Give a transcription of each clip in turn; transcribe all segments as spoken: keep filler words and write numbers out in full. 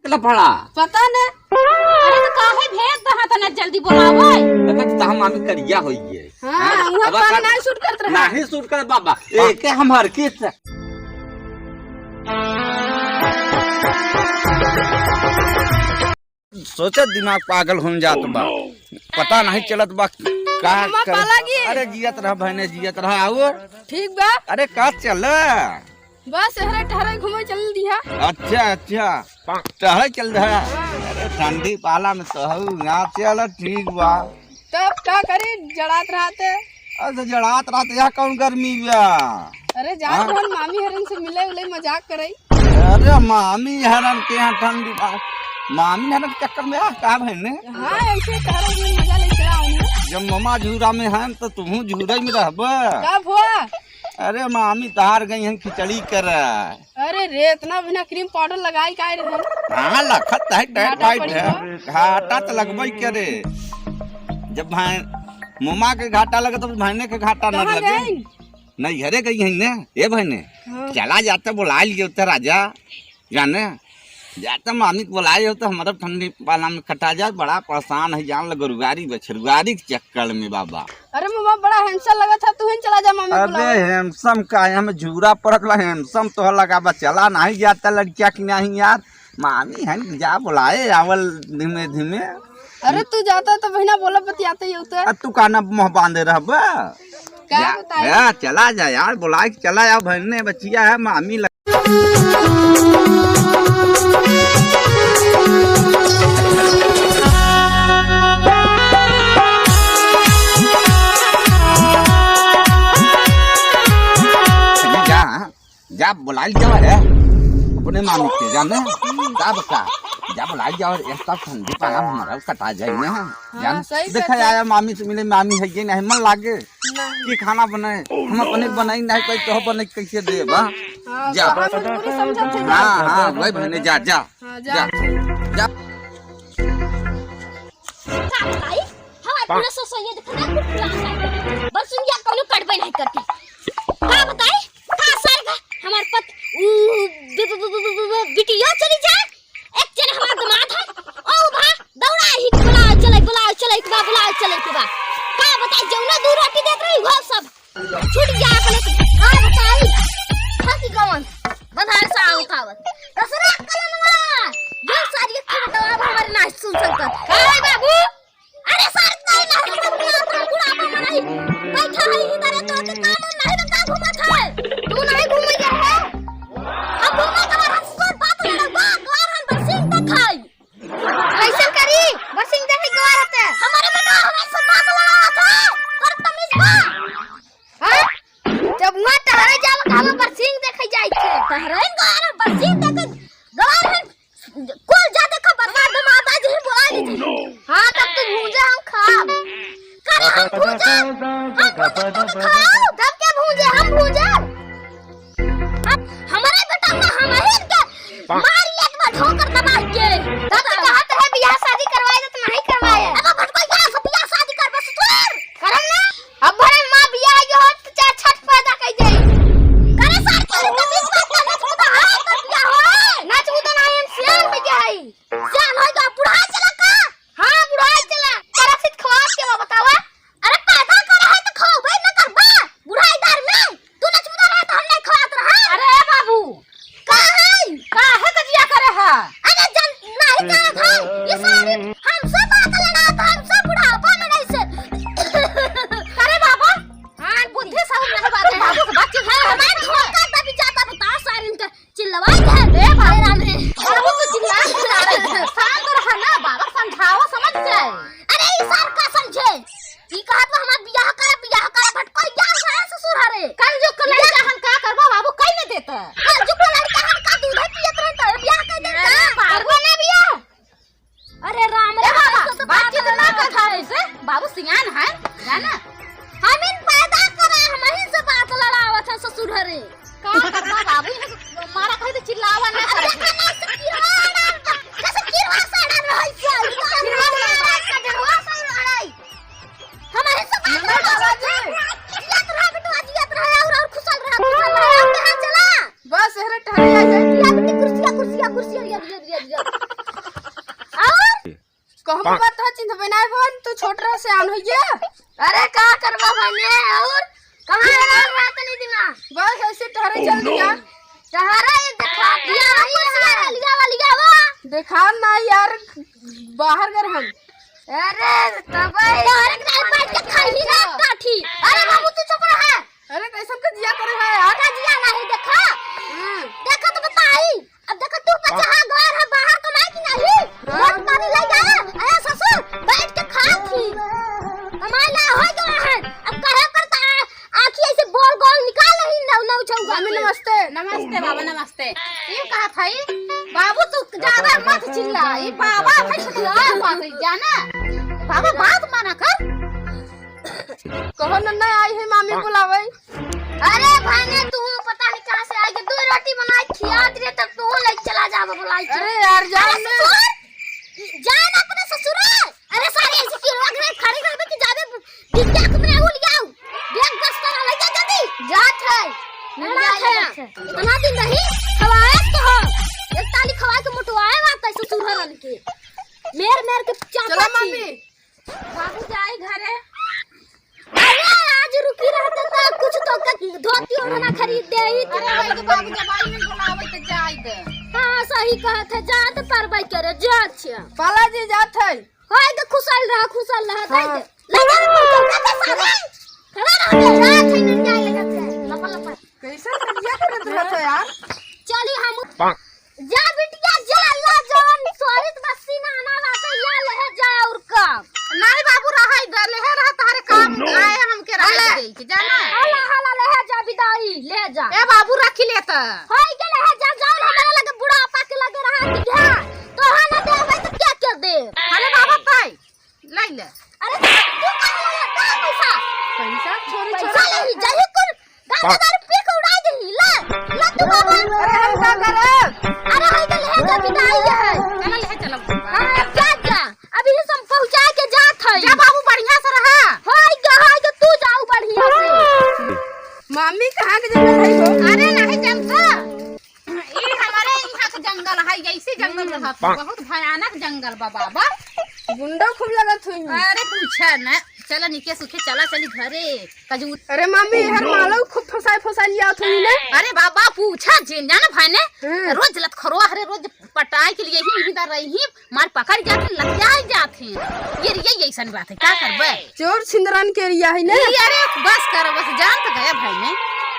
लफड़ा। पता न। अरे तो काहे भेज दहा तना जल्दी बोलावे। देखत त हम मामी करिया होइए। हाँ, हाँ, उहाँ अब पानी का-, नाहीं सूट करत रहा। नाहीं सूट करत बाबा। हाँ। एके हम हर किस सोचत दिमाग पागल होन जात बा। पता नाहीं चलत बा का मम्मा करे। पाला गी। अरे जियत रहा बहने, जियत रहा। और ठीक बा। अरे का चल? बस एहरे टहरे घूमे चल दिहा। अच्छा, अच्छा। टहरे चल रहा। अरे ठंडी पाला में तो हऊ, यहाँ चल ठीक बा। तब का करी, जड़ात रहते। अरे तो जड़ात रहते, यहाँ कौन गर्मी बा? अरे जात हाँ? रहन मामी हरन से मिले उले मजाक करई। अरे मामी हरन के यहाँ ठंडी बा। मामी हरन के चक्कर में आ, का बहने? हाँ, ऐसे टहरे घूमे मजा ले चला आऊँ। जब ममा झूरा में हैं तो तुहू झूरा में रहबे। कब हुआ? अरे मामी तहार गई हैं खिचड़ी करे। अरे रे, इतना बिना cream powder लगाई काहे रे हम? हाँ, लखत है, टाइट, घाटा टाइट पड़ी है। तो। घाटा तो लगबई करे। जब भाई मोमा के घाटा लगे, तो भाईने के घाटा न कहाँ लगे। गई? नहीं, घरे गई है ने। ए भाईने, हाँ। चला जाते, बुला लियो तो राजा, जाने। जाते मामी के बुलाए हो तो हमारा ठंडी पाला में कटा जाए, बड़ा परेशान है, जान लो, गरुआरी बछरुआरी के चक्कर में बाबा। अरे मामा, बड़ा handsome लगत है, तू ही चला जा मामी अबे बुलावे। Handsome का है, हमें जूरा पड़त ला, handsome तो लगा बा, चला नहीं जाता लड़किया की नहीं यार, मामी है जा बुलाए आवल धीमे धीमे। अरे तू जाता तो बहिना बोला बतियाते ही होता। अब तू का ना मुँह बांधे रहबा? का जा, बताई? जा, चला जा यार, बुलाए के चला जा, बहने बचिया है, मामी लग- जा, जा, बुलाइल जावा रे, अपने मामी के, जाने, का बता, जा बुलाइल जावा रे, एक तो ठंडी पाला हमारा कटा जाए ना, हाँ, जान, सही देखा कहते। आया मामी से मिले, मामी है ये नहीं, मन लागे, नहीं। कि खाना बनाए, हम अपने बनाई नहीं, कोई तो बने कैसे दे, बा? हाँ, जा। तो हम पूरी समझत है। हाँ, हाँ, वही बहने, जा, जा। हाँ, जा। जा, जा। का बताई? हमार पूरा ससुरिया देखा ना, कुल पुरान लागे। बरसुंगिया कौनो कटबे नहीं करती। का बताई? का सार का हमार पत-, उ, बि-, बि-, बिटिया चली जाए, एक जने हमार दामाद है, ओ भा, दौड़ा ही बुलाओ चले, बुलाओ चले के बा, बुलाओ चले के बा। का बताई, जौना दूर रोटी देत रही, वो सब छूट गया अपने से। हाँ, बताई। फंसी गवन। बधार से आओ खावत। दसरा कलनवा। ये सारी एक खबर दवा हमारे नाश सुन संकट। का है बाबू? अरे सर, नहीं, नहीं, नहीं, नहीं, नहीं, बुढ़ापा में नहीं। बैठा है इधर, तो के काम नहीं बता घूमत है। तू नहीं घूमे जा है? हम घूमे का हर ससुर बात लड़वा, द्वार हम बरसिंग देखाई। कैसे करी? बरसिंग देखे के बात है। हमारे बेटा हमें से बात लड़ावत है। और तमीज बा। हाँ? जब वहाँ टहरे जावा, कहाँ बरसिंग देखे जाए थे? टहरे गवार बरसिंग देखे गवार है। कुल जा देखो बर्बाद माता जी बोला ली थी। हाँ, तब तू भूंजे हम खाब। करे हम भूंजे? हम भूंजे तब खाओ। तब क्या भूंजे? हम भूंजे? अब हमारे बेटा ना हम ही इनके मार एक बार ठोकर दबा के। तब तो कहत है बियाह शादी करवाए दे तो नहीं करवाए। अब भटको जा सब बियाह शादी कर बस तू। करम ना। अब भरे माँ बियाह जो हो तो चार छठ पैदा कर दे। करे सार के तो बीच बात का नाच कूदा है तो बियाह हो। नाच कूदा नहीं हम सियान हो गया है। सियान हो गया बुढ़ा चला का? हाँ, बुढ़ाई चला। तरह से खवास के बा बतावा। अरे पैदा करे है तो खवाबे न करबा। बुढ़ाई दर में तू नचमुदा रहे तो हम नहीं खवात रहा। अरे बाबू, का है? काहे कजिया करे है? अरे जन नहीं करत है। ये सारी हमसे बात लड़ा था, हमसे बुढ़ापा में नहीं से। अरे बाबा, हाँ, बुद्धि सब नहीं बात है। बाबू से बातचीत है। हमारे घर का भी ज्यादा बताओ सारी इनका चिल्लवा दे। ए बाबू, बाबू तो चिल्ला के बता रहे हैं। शांत रहा ना, बाबा समझाओ, समझ जाए। अरे ई सार का समझे? ई कहत बा हमार बियाह कर, बियाह कर, भटको यार है ससुर हरे। कल जो कल लड़का हम का करबा बाबू, कई न देता। कल जो कल लड़का हम का दूध है पियत रहे तो बियाह कर देता। अरे बाबू। करबा ना बियाह। कहबो बात तो चिन्हबे नाहीं बहन, तू छोट रह से आन होइए। अरे का करबा बहने, और कहाँ रहल रहा तनी दिना? बस ऐसे टहरे चल दिया। टहरे ये देखा, ये आई कुर्सिया है। ले लिया, ले लिया वो। देखा ना यार, बाहर घर हम। अरे तबे टहरे के नाहीं बैठ के खाई ना काठी। अरे बाबू तू चुप रह। अरे कैसन कजिया करे है यार? कजिया नाहीं देखा। हाँ। देखा तो बताई। अब देखा तू बच्चा है, घर है, बाहर कमाई कि नाहीं? हाँ। वोट पानी ले जा। अरे ससुर, बैठ के खात ही। कमाई ना होई गवा है। अब कहे करता आ-, आँखी ऐसे बोल गोल निकाल रही नौ नौ चौका मामी के। नमस्ते। नमस्ते बाबा, नमस्ते। ये कहा था ये? बाबू तू ज्यादा मत चिल्ला। ये बाबा है छोटुआ बात है, जाना? बाबा बात माना कर। कहो नन्ना आई है, मामी बुलावे। अरे भाई ने तू पता नहीं कहाँ से आके दो रोटी बनाई खियात रे, तब तू ले चला जाबो बुलाई के। अरे यार, जाओ अरे ना। ससुर, जा ना अपने ससुर। अरे सारे ऐसे क्यों लग रहे, खड़े रहबे कि जाबे बिटिया के मेरे हो लियाओ। बैग बस्ता ले जा जल्दी। जात है। लड़ा लड़ा है। है। इतना दिन रही, खवाए तो हो। एक ताली खवाए के मोटवाए बात है ससुर हरन के। मेर मेर के चापा चलो छी। मम्मी। बाबू जाई घरे। अरे आज रुकी रहते तो कुछ तो क-, धोती ओढ़ना खरीद दे ही। अरे भाई के बाबू जब आई में बुलावे तो जाई दे। हाँ सही कहत है, जात पर भाई करे जात छे। बालाजी जात है। होय तो खुशल रहा, खुशल रहा, दे हाँ। दे। ले जा रे, ले जा रे, सारे। खड़ा रह बे, जात है, नहीं जाए ले जाते हैं। लपा लपा। कैसे करिया करत रहत है यार? चली हम जा बिटिया, जा, ला जवन सोरित बस्सी ना आना बाटे, या लेहे जा और का। नहीं बाबू, रहाई दे, लेहे रहा तोहरे काम आए, हमके रहाई दे के, जाना? हला, हला, लेहे जा बिदाई, ले जा। ए बाबू, रखी ले त। होई के लेहे जा, जाओ, हमारे लगे बुढ़ापा के लगे रहा कि क्या? तोहा ना देबै त क्या क्या दे? अरे बाबा, पाई। लाई ले। अरे, तू का ले ले, का पैसा? पैसा? छोरी, पैसा छोरी। ले ही, जाही कुल गांजा दारू पी के उड़ाई देही, ले, ले तू बाबा। अरे, हम का करब? अरे, है तो ले जा, बिदाई है। चला, ले चला। हाँ, जा, जा। अभी हम पहुँचा के जात है। जा बाबू, बढ़िया से रहा। हाय गे, हाय गे, तू जाऊ बढ़िया से। मामी, कहाँ के जंगल है हो? अरे, नहीं जानता। ई हमारे यहाँ के जंगल है, ऐसे जंगल हम्म। रहत है, बहुत भयानक जंगल बा बाबा। गुंडो खूब लगत हुई। अरे पूछा न, चला निके सुखे चला चली घरे। कजू अरे मम्मी, हर मालव खूब फसाई फसाई लियात हुई ने। अरे बाबा पूछा जिन जाना भाई ने, हम्म। रोज लतखरो हरे रोज पटाए के लिए ही इधर रही ही, मार पकड़ जात है, लतिया जात है। ये ये ऐसन बात है, क्या करबे? चोर छिंदरन के रिया है ने। ये अरे बस करो, बस जान तो गया भाई ने,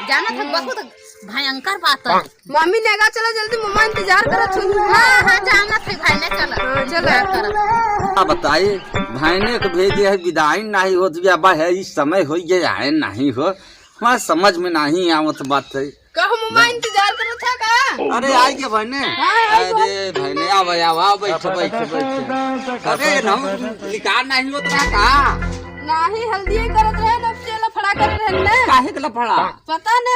जाना था हम्म। बहुत भयंकर बात है। मामी नेगा चला जल्दी, मम्मा इंतजार करत हुई। हाँ, हाँ, जाना थे भाई ने, चला। हाँ, चला। इंतजार करत। का बताई, भाई ने के भेजे है, बिदाई नहीं होत बिया, बा है, इस समय होई गया है, नहीं हो, हमारे समझ में नहीं आवत बात है। कहो मम्मा इंतजार करत है का? अरे, आई के भाई ने? हाँ, आई के। अरे भाई ने, आवा, आवा, बैठ, बैठ, बैठ। अरे, हम निकार नहीं होत रहा का? नाही, हल्दी ही करत रहे, ना चेला फड़ा करत रहे ने। काहे के लफड़ा? पता ने।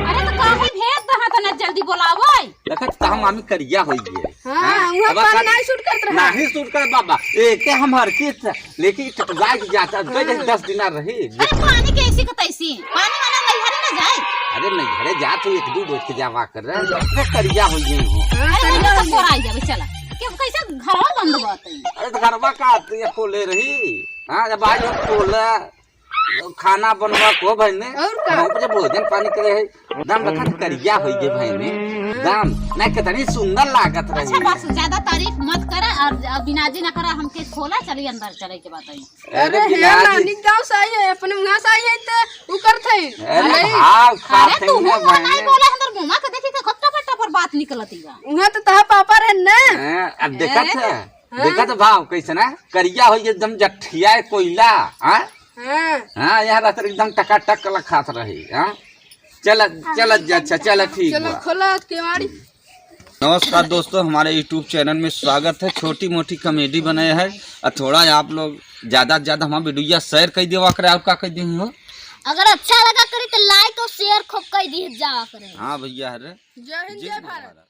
अरे तो काहे भेज दहा त ना जल्दी बोलावो। देखत त हम मामी करिया होई गए। हाँ, हाँ, उहाँ अब पानी का-, नाही सूट करत रहा। नाही सूट करत बाबा। एके हम हर के त-, लेके टटुआ के जाता, गए हाँ। दस दिन रही। अरे पानी के ऐसी को तैसी, पानी वाला नैहरे ना जाए। अरे नैहरे जा तू एक दू रोज के जावा कर रहे। करिया होई गए हो। हाँ, अरे करिया तो होई गए। चोर आई जावे, चला। के कैसे घरवा बंद बात है? अरे तो घरवा का तू ये खोले रही? हाँ, जब आई हम खोले। खाना बनवा को भाई ने, और का? नौ बजे भोजन पानी करे है। दाम रखा तो करिया होई गे भाई ने। दाम ना कितनी सुंदर लागत रही। अच्छा, बस ज्यादा तारीफ मत करा और, और बिनाजी ना करा, हमके खोला, चली अंदर चले के बात आई। अरे अरे हे बिनाजी। नानी गाँव से आई है, अपने वहाँ से आई है तो उ करत है। अरे नहीं। भाव खात अरे है तू ना हूँ भाई नहीं ने। बोला, अंदर मुँह के देखी के खुद टपर टपर बात निकलती बा। वहाँ तो तहा पापा रहे ना। हाँ, अब देखत हैं? है, हाँ। देखत भाव कैसे ना करिया होई एकदम जठिया कोयला, हाँ? हाँ। हाँ, यहाँ रहत एकदम टकाटक कला खात रही, हाँ? चल, चल, अच्छा, चल, ठीक चलो, बा। खोला केवाड़ी। नमस्कार दोस्तों, हमारे YouTube चैनल में स्वागत है। छोटी मोटी कॉमेडी बनाए है और थोड़ा आप लोग ज्यादा से ज्यादा हमारा वीडियो शेयर कर देवा करे। और का कर दे हो? अगर अच्छा लगा करे तो लाइक और शेयर खूब कर दिए जावा करे। हाँ भैया, अरे जय हिंद, जय जय भारत। भारत।